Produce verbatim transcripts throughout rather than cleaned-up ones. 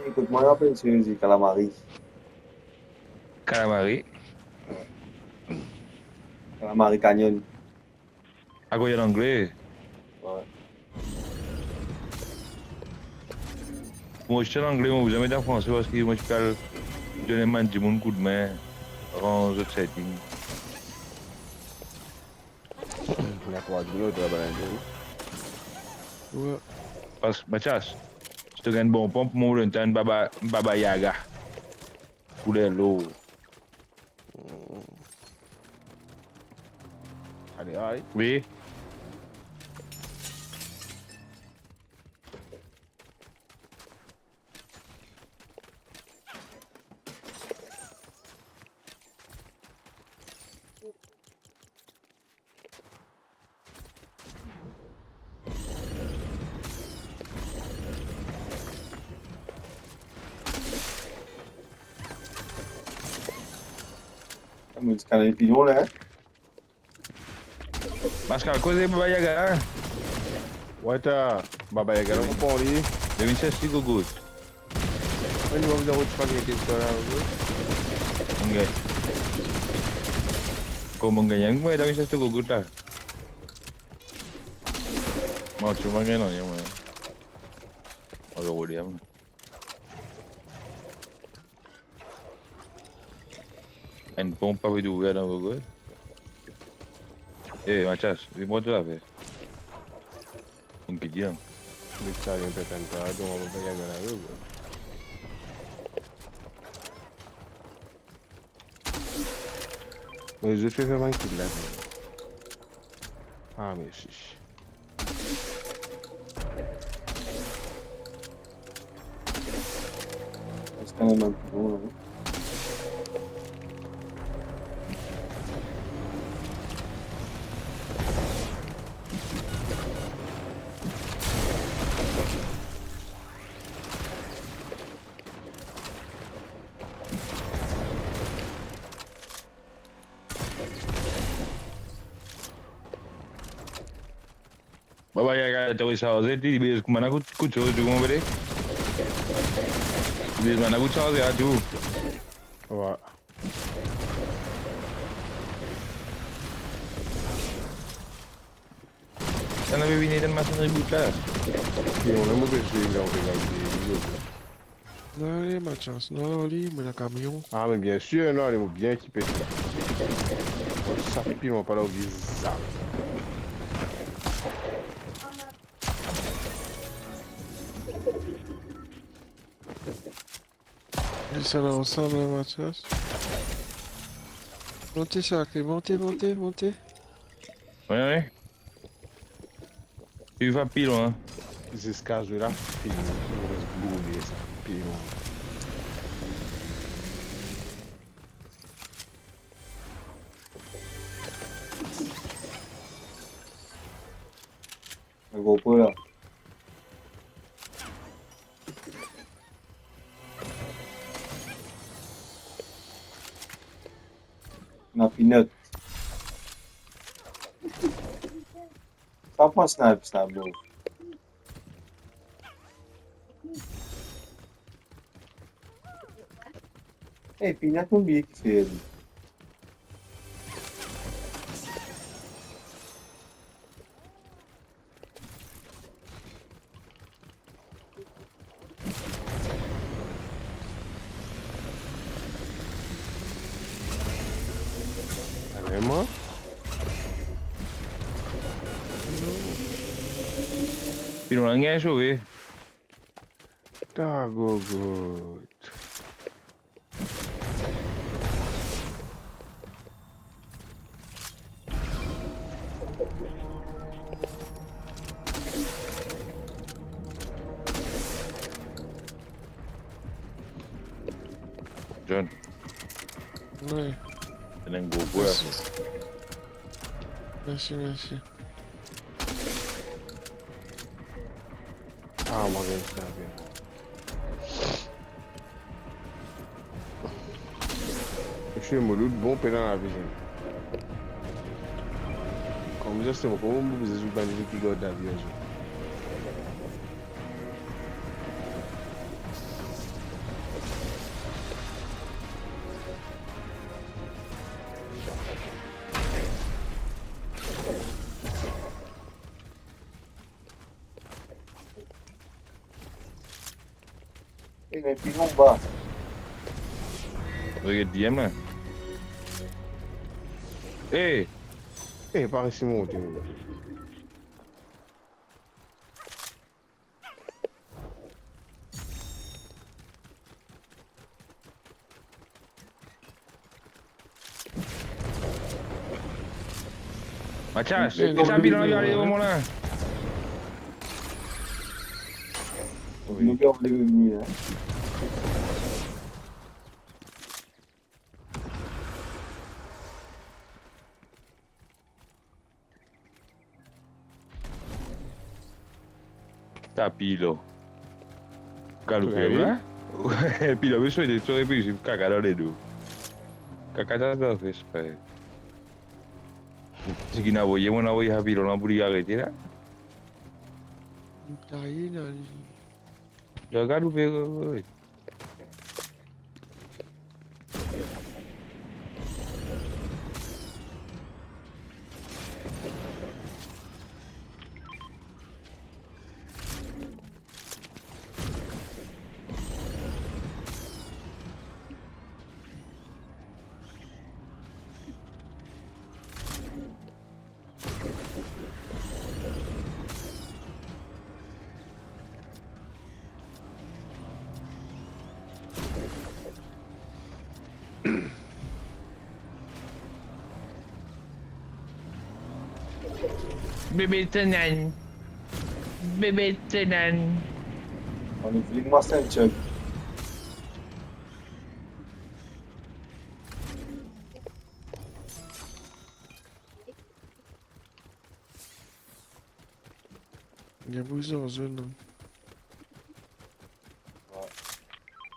Ekout, mwa apel serye, kalamari. Kalamari? Kalamari Canyon. Akoz li an angle? Wi. Mo ti an angle, mo bizin met an franse, parski mo ti pe al donn bann dimoun koudme ranz zot setting. Ena trwa dimoun, trwa bann dimoun. Wi. Pas, Mathias, si to gagn bon ponp, mo donn twa enn Baba, Baba Yaga. Kouler lor. Ale, ale. Wi. Mo ti kann enn pilon la, hein. Pascal, koze Baba Yaga la. Wata, Baba Yaga la, mo pran li. Demin sers ti gogot. Mwa, mo bizin rod pa gete sa la, ok? Ok. Kouma gagn, mwa, demin sers ti gogot la. Mwa, ti mwa gagn, non, mwa. Mo rod li, mwa. Enn ponp pa pe trouve dan gogot. Eh, Mathias, vinn pran to zafer. Enn ki dir. Met sa, enn petan ta, donk mo pa gagn la, wi, wi. Mo zot fer fer bann kill la. Ah, mersi. Res kan mem enn pli lwin, non? Baba, ya, ya, to sarze, ti, bez, kouma na kout, kout soz, ti konpran, bele? Bez, na kout sarze, a, tou. Wa. Sa, nou pe vini dan masin reboot la. Ki, nou move swiv la, nou pe gagn. Non, ale, Mathias, non, ale, mo ena kamion. Ah, me bien sir, non, ale, mo bien ekipe sa. Mo sa piman pa la, ou bizar. Res la ansam, hein, Mathias. Monte, sa, monte, monte, monte. Wi, wi. Li va pli lwin. Ziska zwe la, fini. Li res boule sa, pli lwin. Gro pou la. Na pinot. Sa pran snipe sa, bro. Eh, pinot, mo bliye ki fer li. Vremem? Pilon la gagn sove. Ta gogot. John. Wi. Ena enn gro bwar. Mersi. Mersi, mersi. Ah, mo gagn sa bien. Misie Mouloud, bon pena lavi, zami. Kouma sa, se mo, kouma mo bizin zwe bann zwe ki gard lavi, zot. E, ena pilon anba. Regarde D M la. Eh! Eh, pa resi monte. Mathias, ki sa pilon la ale kouma la? Nou pe anleve vini la. Sa pilon. Galoup la. Pilon, me swete, swete, epi kaka dan ledo. Kaka dan ledo, fes, fre. Seki inn avoye, mo inn avoye sa pilon la pou li arete la. Li taye la, li. Galoup, wi. Bebe tenan. Bebe tenan. Ann ouvri mwa sentinn. Li pou zot zone la.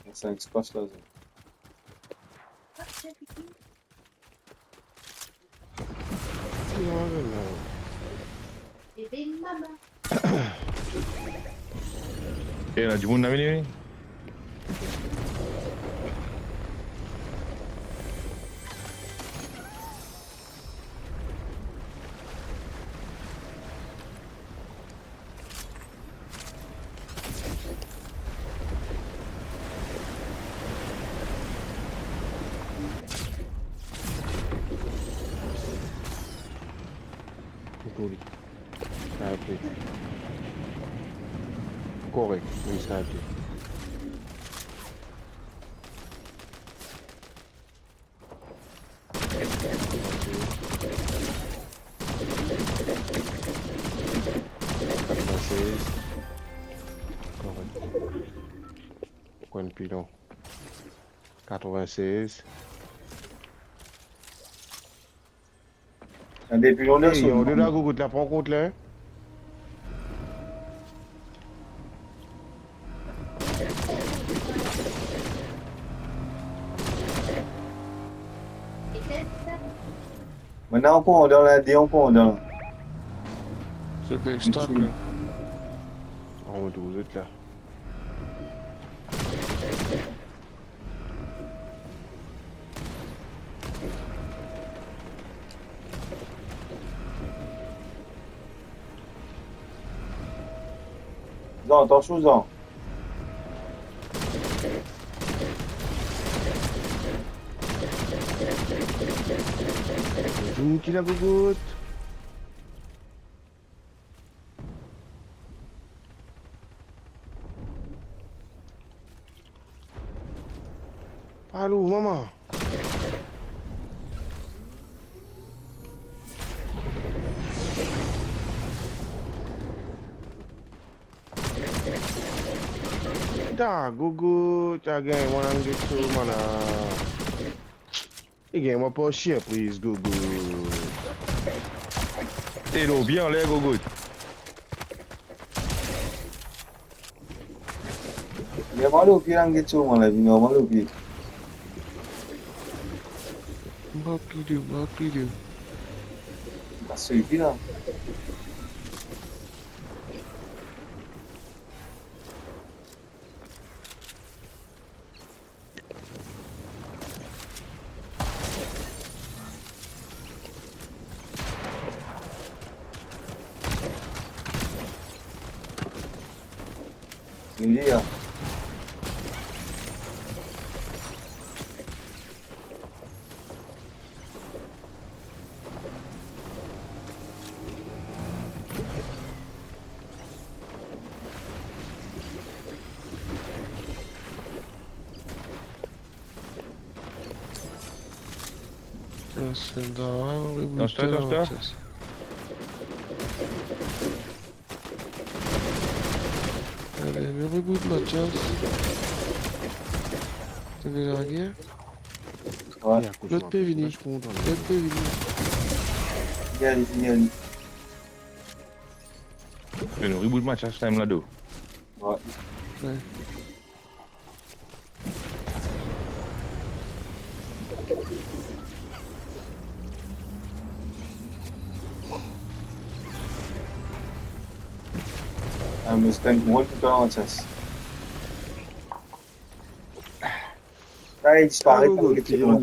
Wi. Sa espas la, zone. Ena dimoun la, vini, vini. Kote li? Sniper. Korek, wi, sniper. Quatre-vingt-seize. Korek. Pran pilon. Quatre-vingt-seize. Ena de pilon derser. Hey, yo, de la gougout la, pran kont la, hein. Mintnan, ankor dan la, de ankor dan. Se pe stack la. An, ou trouv zot la. Zan, atansion, Zan. Bonzour, ki la gougout? Alo, mama. Da, gougout, ta gagn one hundred so, mana. Li gagn mwa par sirpriz, gougout. Elo, bien anler, gougout. Li ava lopie la, get so, mwa la, vinn ava lopie. Mwa pli de, mwa pli de. Pas lopie la. Li la. Sel dan, wi, wi, dans toi, dans toi. Mathias. Ale, nou reboot Mathias. T'es déjà arrivé ? Ouais. Lot pe vini. Lot pe vini. Vini, vini, vini. Vini, reboot Mathias, time la, do. Ouais. Ouais. Ah, mais c'est une bonne différence, ça. Ah, il disparaît. Ah, par le petit rond.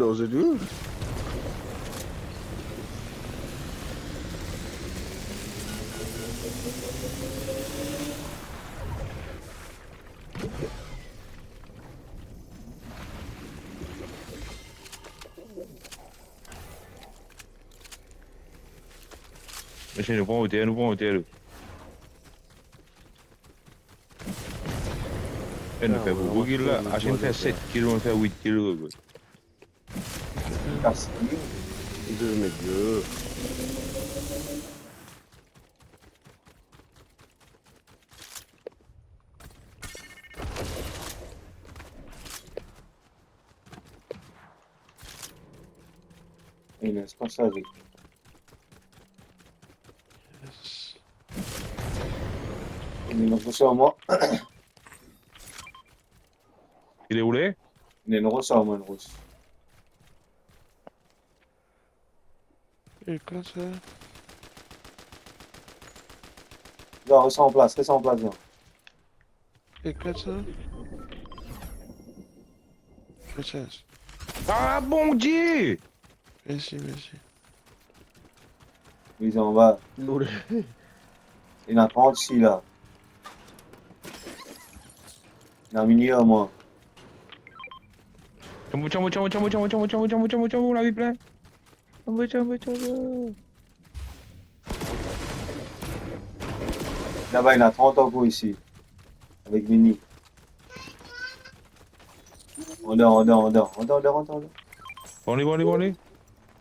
Mesie, nou pran oter, nou pran oter, nou. Eh, nou fer boukou kil la. Asim fer set kil, nou fer wit kil, bro. Kas li. De met de. Ena espas la, wi. Yes. Ena enn ros ar mwa. Li oule? Ena enn ros ar mwa, enn ros. E kan sa? Non, res an plas, res an plas, non. E kan sa? Message. Ah, Bondie! Mersi, mersi. Li anba. Ena trant isi la. Ena mini ar mwa. Tchamo, tchamo, tchamo, lavi plin. Tchamo, tchamo, tchamo. Laba, ena trant ankor isi. Avek mini. Andan, andan, andan. Andan, andan, andan, andan. Bon, li, bon, li, bon, li.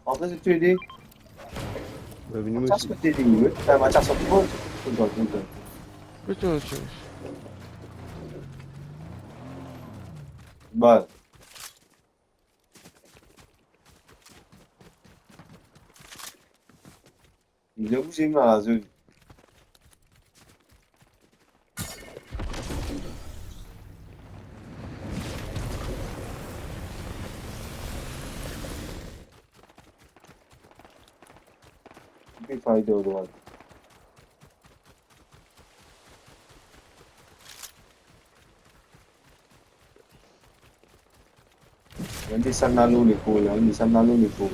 Antre, se tou le de. Be, vini, Mathias, osi. Kote li, wi. Mathias, sort. Kote, kote? Bal. Li bouze, li mal zwe. Li pe fay de drwat. Li desann ale lekol, li desann ale lekol.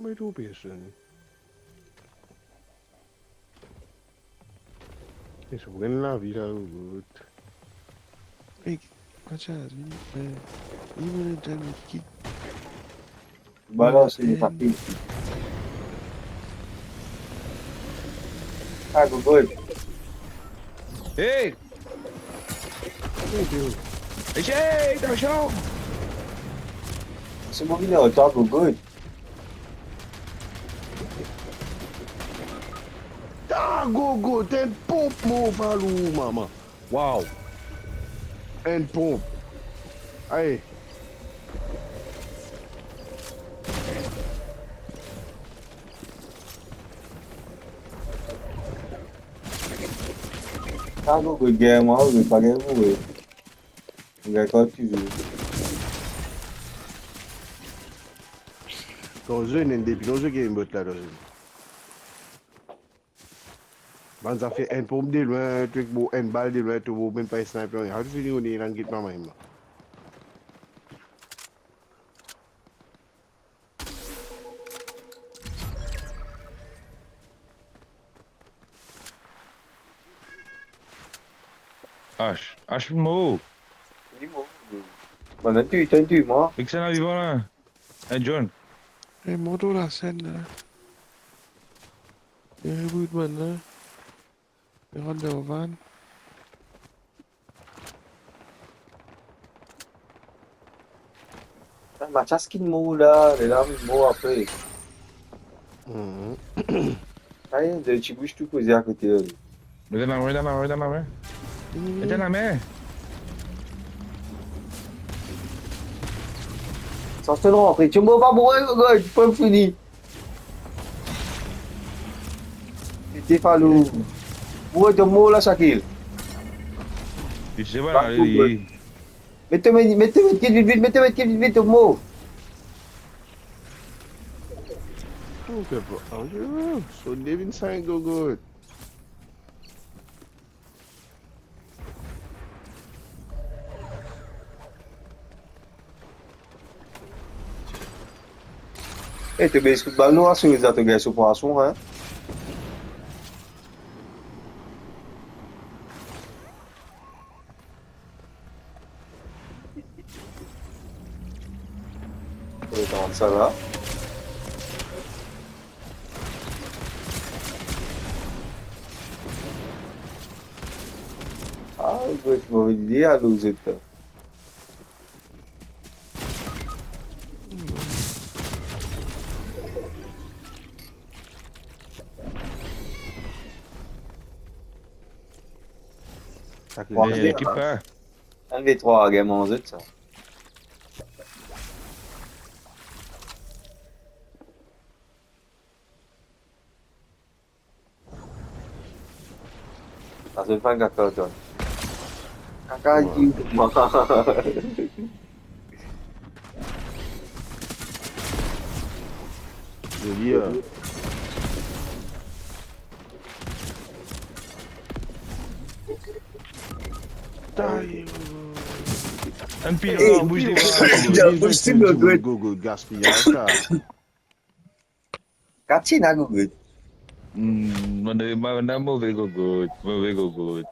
Mo trouv personn. E so gagn lavi la, robot. Ey, Mathias, vini, eh, vini, mo donn enn kit. Balans, li fasil. Ah, good, good. Hey! Hey, Joe. Hey, Jay, atansion! Se mwa ki dan retar, good, good. Ah, gogo, enn ponp mo fal ou, mama. Wow. Enn ponp. Aye. Ah, gogo, gagn mwa, gogo, pa gagn mwa, gogo. Gagn kan ti zwe. Kan zwe, ena depi lontan zwe ki enn bot la, kan zwe. Bann zafer enn ponp de lwin, trik bo enn bal de lwin, to bo mem pa sniper, ayo fini, ou ena get mama mem la. Ash, Ash mor. Li mor. Bann la touy, touy, touy mwa. Ek sa la vivan la. Hey, John. Hey, mont lor lasenn la. Reboot bann la. Rant dan van. Ah, Mathias ki mor la, lerla mor apre. Mhm. Aye, de ti bouch tou koze akote. Met dan lame, met dan lame, met dan lame. Met dan lame. Sa se rantre. Ti mor pa boure, gogod, pou fini. Mete falou. Boure to mor la, Shakil. Li ti pa ale, li. Met to, met, met to medkit vit, vit, met to medkit vit, vit, to mor. Ok, bro. Ayo, so devin sa enn gogod. Eh, to bes kout bal nou, aswar to gagn so pwason, hein? Regarde ça là. Ah, gros, move lide, alor, zot la. Sa ki... Bon, eh, ekip, hein? Enn V trwa, gagn manze sa. Sa se fann kaka, to. Kaka, ouais. Ki... Zoli, hein. Taille. Enn pil, eh, bouge, bouge, bouge, bouge, bouge, bouge, bouge, gaspiyaz sa. Katina gogod. Hmm, mo, mo, mo move gogod, move gogod.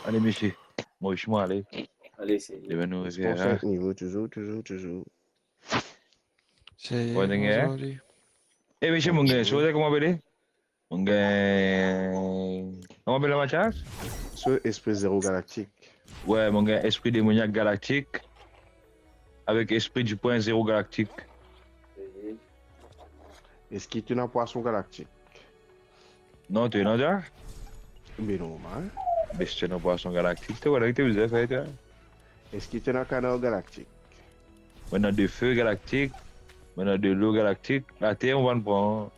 Ale, misie, mo osi mo ale. Ale, se... Demin nou revenir, hein. Nivo, touzour, touzour, touzour. Sa ye, bon, bonzour, ale. Eh, misie, mo gagn, so, kouma apele? Mo gagn, kouma apel la, Mathias? So espri zero galaktik. Ouais, mo gagn espri demoniak galaktik avek espri dipwin zero galaktik. Eski to ena pwason galaktik? Non, to ena sa? Be normal. Be si to ena pwason galaktik, to, vwala ki to bizin fer, to. Eski to ena kanar galaktik? Mo ena de fe galaktik, mo ena de lo galaktik, later mo pa'nn pran.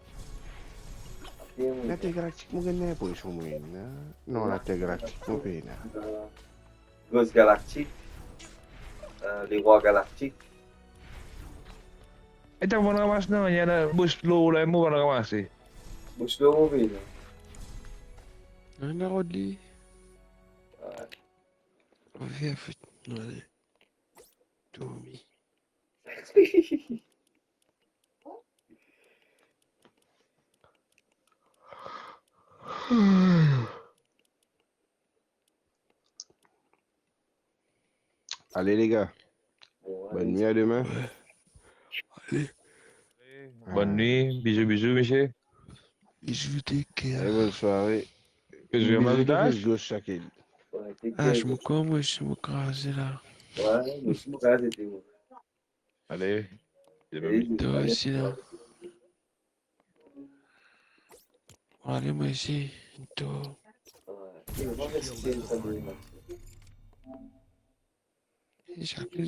Later galaktik, mo gagn linpresion mo ena. Non, later galaktik, mo pena. Gros galaktik, euh, lerwa galaktik. E to pa'nn ramas, non, ena bous lor la, mo pa'nn ramase. Bous lor, mo pena. Ena rod li. Ouais. Anvi afet, non, ale. Dormi. Ale, les gars. Ouais. Bonne nuit, à demain. Ouais. Ale. Bonne nuit, bizou, bizou, misie. Bizou, take care. Allez, bonne soirée. Ke zwe mal das? Gos, Shakil. Ah, mo kor, mo osi mo kraze la. Ouais, mo osi mo kraze, te mo. Ale, twa osi la. Ale, mo osi, to. E Shakil